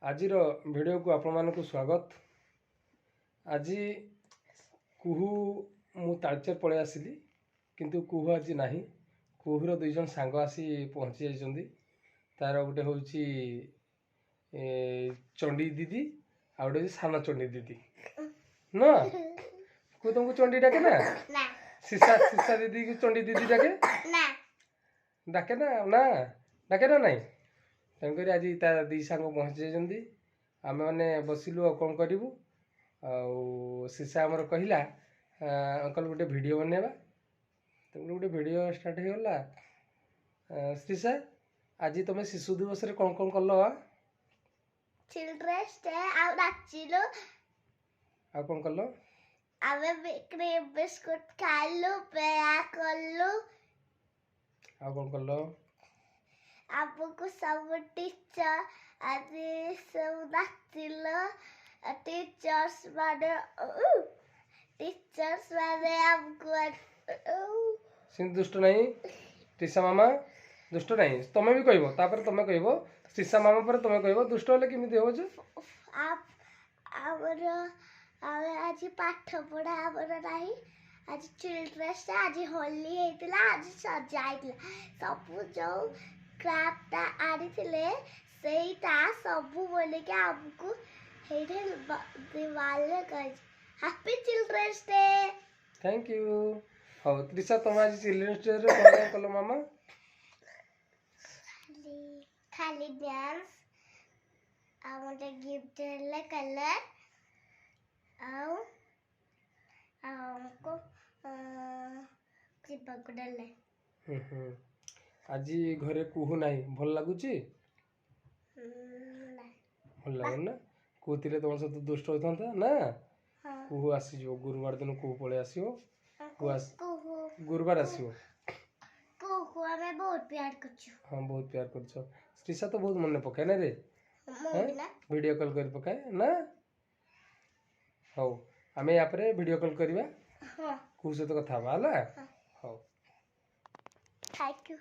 ଆଜିର ଭିଡ଼ିଓକୁ ଆପଣମାନଙ୍କୁ ସ୍ୱାଗତ। ଆଜି କୁହୁ, ମୁଁ ତାଳଚେର ପଳେଇ ଆସିଲି, କିନ୍ତୁ କୁହୁ ଆଜି ନାହିଁ। କୁହୁର ଦୁଇ ଜଣ ସାଙ୍ଗ ଆସି ପହଞ୍ଚି ଯାଇଛନ୍ତି। ତାର ଗୋଟେ ହେଉଛି ଚଣ୍ଡୀ ଦିଦି, ଆଉ ଗୋଟେ ହେଉଛି ସାନ ଚଣ୍ଡୀ ଦିଦି। ନା କୁହୁ, ତମକୁ ଚଣ୍ଡୀ ଡାକେ ନା? ନା। ସିସା, ସିସା ଦିଦିକୁ ଚଣ୍ଡୀ ଦିଦି ଡାକେ? ନା। ଡାକେ ନା? ନା ଡାକେ ନା ନାହିଁ? ତେଣୁକରି ଆଜି ତା ଦୁଇ ସାଙ୍ଗ ପହଞ୍ଚି ଯାଇଛନ୍ତି। ଆମେମାନେ ବସିଲୁ, ଆଉ କ'ଣ କରିବୁ? ଆଉ ସିସା ଆମର କହିଲା, ଅଙ୍କଲ, ଗୋଟେ ଭିଡ଼ିଓ ବନେଇବା। ତେଣୁ ଗୋଟେ ଭିଡ଼ିଓ ଷ୍ଟାର୍ଟ ହେଇଗଲା। ଶ୍ରୀସା, ଆଜି ତମେ ଶିଶୁ ଦିବସରେ କ'ଣ କ'ଣ କଲ? ଚିଲଡ୍ରେନ୍ସ ଡେ ଆଉ ନାଚିଲୁ। ଆଉ କ'ଣ କଲ? ଆମେ କ୍ରିମ ବିସ୍କୁଟ ଖାଇଲୁ, ପେଡ଼ା କଲୁ। ଆଉ କ'ଣ କଲ? ଆମକୁ ସବୁ ଟିଚର ଆଜି ସବୁ ନାଚିଲୁ। ଟିଚର୍ସ ମାନେ ଆମକୁ ସେମିତି ଦୁଷ୍ଟ ନାହିଁ ତ୍ରିଷା ମାମା, ଦୁଷ୍ଟ ନାହିଁ। ତମେ ବି କହିବ, ତାପରେ ତମେ କହିବ। ଶ୍ରୀସା ମାମା ପରେ ତମେ କହିବ। ଦୁଷ୍ଟ ହେଲେ କେମିତି ହେବ ଯେ? ଆମର ଆମେ ଆଜି ପାଠ ପଢ଼ା ଆମର ନାହିଁ। ଆଜି ଚିଲଡ୍ରେନ୍ସ ଡେ, ଆଜି ହୋଲି ହେଇଥିଲା, ଆଜି ସଜା ହେଇଥିଲା। ସବୁ ଯୋଉ କ୍ରାଫ୍ଟଟା ଆଣିଥିଲେ, ସେଇଟା ସବୁ ବନେଇକି ଆମକୁ ହେଇଠି ଦିୱାଲରେ କରିଛି। Happy children's day. Thank you. ହଉ ତ୍ରିଷା, ତମେ ଆଜି ଚିଲଡ୍ରେନ୍ସ ଡେରେ କ'ଣ କ'ଣ କଲ ମାମା? ଖାଲି ଡ୍ୟାନ୍ସ ଆଉ ଗୋଟେ ଗିଫ୍ଟ ଦେଲେ କଲର୍, ଆଉ ଆଉ ଆମକୁ ଯିବାକୁ ଦେଲେ। ହୁଁ ହୁଁ ଆଜି ଘରେ କୁହୁ ନାହିଁ, ଭଲ ଲାଗୁଛି? ନା। ଭଲ ଲାଗୁନି ନା? କୁହୁ ଥିଲେ ତମ ସହିତ ଦୁଷ୍ଟ ହୋଇଥାନ୍ତା ନା? ହଁ। କୁହୁ ଆସିଯିବ, ଗୁରୁବାର ଦିନ କୁହୁ ପଳେଇ ଆସିବ। କୁହୁ ଆସ କୁହୁ ଗୁରୁବାର ଆସିବ। କୁହୁ ଆମେ ବହୁତ ପ୍ୟାର କରୁଛୁ। ହଁ, ବହୁତ ପ୍ୟାର କରୁଛ। ଶ୍ରୀସା ତ ବହୁତ ମନେ ପକାଏ ନା ରେ? ମୁଁ ବି ନା। ଭିଡ଼ିଓ କଲ୍ କରି ପକାଏ ନା? ହଉ, ଆମେ ୟା ପରେ ଭିଡ଼ିଓ କଲ୍ କରିବା। ହଁ। କୁହୁ ସହିତ କଥା ହେବା, ହେଲା? ହଁ। ହଉ। Thank you.